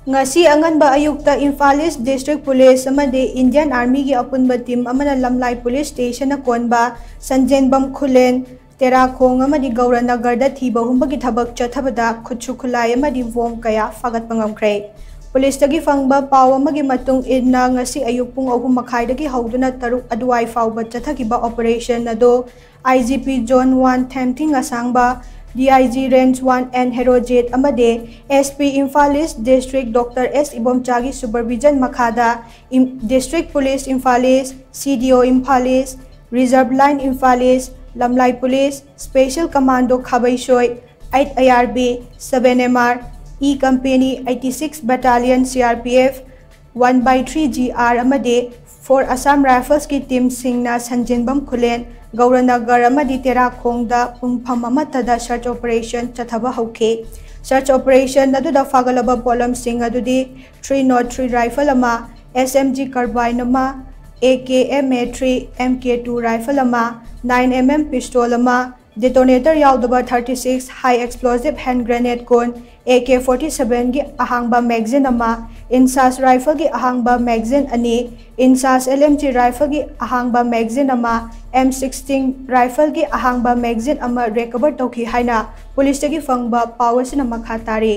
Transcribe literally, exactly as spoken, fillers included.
ꯉꯁꯤ ꯑꯉꯟꯕ ꯑꯌꯨꯛꯇ ꯏꯝꯐꯥꯜ ꯏꯁ ꯗꯤꯁꯇ꯭ꯔꯤꯛ ꯄꯨꯂꯤꯁ ꯑꯃꯗꯤ ꯏꯟꯗꯤꯌꯟ ꯑꯥꯔꯃꯤꯒꯤ ꯑꯄꯨꯟꯕ ꯇꯤꯝ ꯑꯃꯅ ꯂꯝꯂꯥꯏ ꯄꯨꯂꯤꯁ ꯁ꯭ꯇꯦꯁꯟꯅ ꯀꯣꯟꯕ ꯁꯟꯖꯦꯟꯕꯝ ꯈꯨꯂꯦꯟ, ꯇꯦꯔꯥꯈꯣꯡ ꯑꯃꯗꯤ ꯒꯧꯔꯅꯒꯔꯗ ꯊꯤꯕ ꯍꯨꯝꯕꯒꯤ ꯊꯕꯛ ꯆꯠꯊꯕꯗ ꯈꯨꯠꯁꯨ ꯈꯨꯠꯂꯥꯏ ꯑꯃꯗꯤ ꯕꯣꯝ ꯀꯌꯥ ꯐꯥꯒꯠꯄ ꯉꯝꯈ꯭ꯔꯦ꯫ ꯄꯨꯂꯤꯁꯇꯒꯤ ꯐꯪꯕ ꯄꯥꯎ ꯑꯃꯒꯤ ꯃꯇꯨꯡ ꯏꯟꯅ, ꯉꯁꯤ ꯑꯌꯨꯛ ꯄꯨꯡ ꯑꯍꯨꯝ ꯃꯈꯥꯏꯗꯒꯤ ꯍꯧꯗꯨꯅ ꯇꯔꯨꯛ ꯑꯗꯨꯋꯥꯏ ꯐꯥꯎꯕ ꯆꯠꯊꯈꯤꯕ ꯑꯣꯄꯔꯦꯁꯟ ꯑꯗꯨ I G P zone one ꯊꯦꯝꯊꯤꯡ ꯑꯁꯥꯡꯕ, D I G range one N Herojit ꯑꯃꯗꯤ S P Imphal east district doctor S ꯏꯕꯣꯝꯆꯥꯒꯤ ꯁꯨꯄꯔꯚꯤꯖꯟ ꯃꯈꯥꯗ ꯏꯝ-, district police Imphal east, C D O Imphal east, reserve line Imphal east, Lamlai police, special commando Khabeisoi, eight I R B, seven M R, E company, eighty six battalion C R P F, one by three G R ꯑꯃꯗꯤ four Assam ꯔꯥꯏꯐꯜꯁꯀꯤ ꯇꯤꯝꯁꯤꯡꯅ ꯁꯟꯖꯦꯟꯕꯝ ꯈꯨꯂꯦꯟ, ꯒꯧꯔꯅꯒꯔ ꯑꯃꯗꯤ ꯇꯦꯔꯥꯈꯣꯡꯗ ꯄꯨꯡꯐꯝ ꯑꯃꯠꯇꯗ search operation ꯆꯠꯊꯕ ꯍꯧꯈꯤ꯫ Search operation ꯑꯗꯨꯗ ꯐꯥꯒꯠꯂꯕ ꯄꯣꯠꯂꯝꯁꯤꯡ ꯑꯗꯨꯗꯤ three note three rifle ꯑꯃ, ꯑꯦꯁ M G carbine ꯑꯃ, A K M A three, M K two rifle ꯑꯃ, ꯅꯥꯏꯟ ꯑꯦꯝ ꯑꯦꯝ ꯄꯤꯁꯇꯣꯜ ꯑꯃ, ꯗꯦꯇꯣꯅꯦꯇꯔ ꯌꯥꯎꯗꯕ ꯊꯥꯔꯇꯤ ꯁꯤꯛꯁ ꯍꯥꯏ ꯑꯦꯛꯁꯄ꯭ꯂꯣꯖꯤꯞ ꯍꯦꯟ ꯒ꯭ꯔꯦꯅꯦꯗ ꯀꯨꯟ, ꯑꯦ ꯀꯦ ꯐꯣꯔꯇꯤ ꯁꯚꯦꯟꯒꯤ ꯑꯍꯥꯡꯕ ꯃꯦꯒꯖꯤꯟ ꯑꯃ, ꯏꯟꯁꯥꯁ ꯔꯥꯏꯐꯜꯒꯤ ꯑꯍꯥꯡꯕ ꯃꯦꯒꯖꯤꯟ ꯑꯅꯤ, ꯏꯟꯁꯥꯁ ꯑꯦꯜ ꯑꯦꯝ ꯖꯤ ꯔꯥꯏꯐꯜꯒꯤ ꯑꯍꯥꯡꯕ ꯃꯦꯒꯖꯤꯟ ꯑꯃ, ꯑꯦꯝ ꯁꯤꯛꯁꯇꯤꯟ ꯔꯥꯏꯐꯜꯒꯤ ꯑꯍꯥꯡꯕ ꯃꯦꯒꯖꯤꯟ ꯑꯃ ꯔꯤꯀꯚꯔ ꯇꯧꯈꯤ ꯍꯥꯏꯅ ꯄꯨꯂꯤꯁꯇꯒꯤ ꯐꯪꯕ ꯄꯥꯎ ꯑꯁꯤꯅ ꯃꯈꯥ ꯇꯥꯔꯤ꯫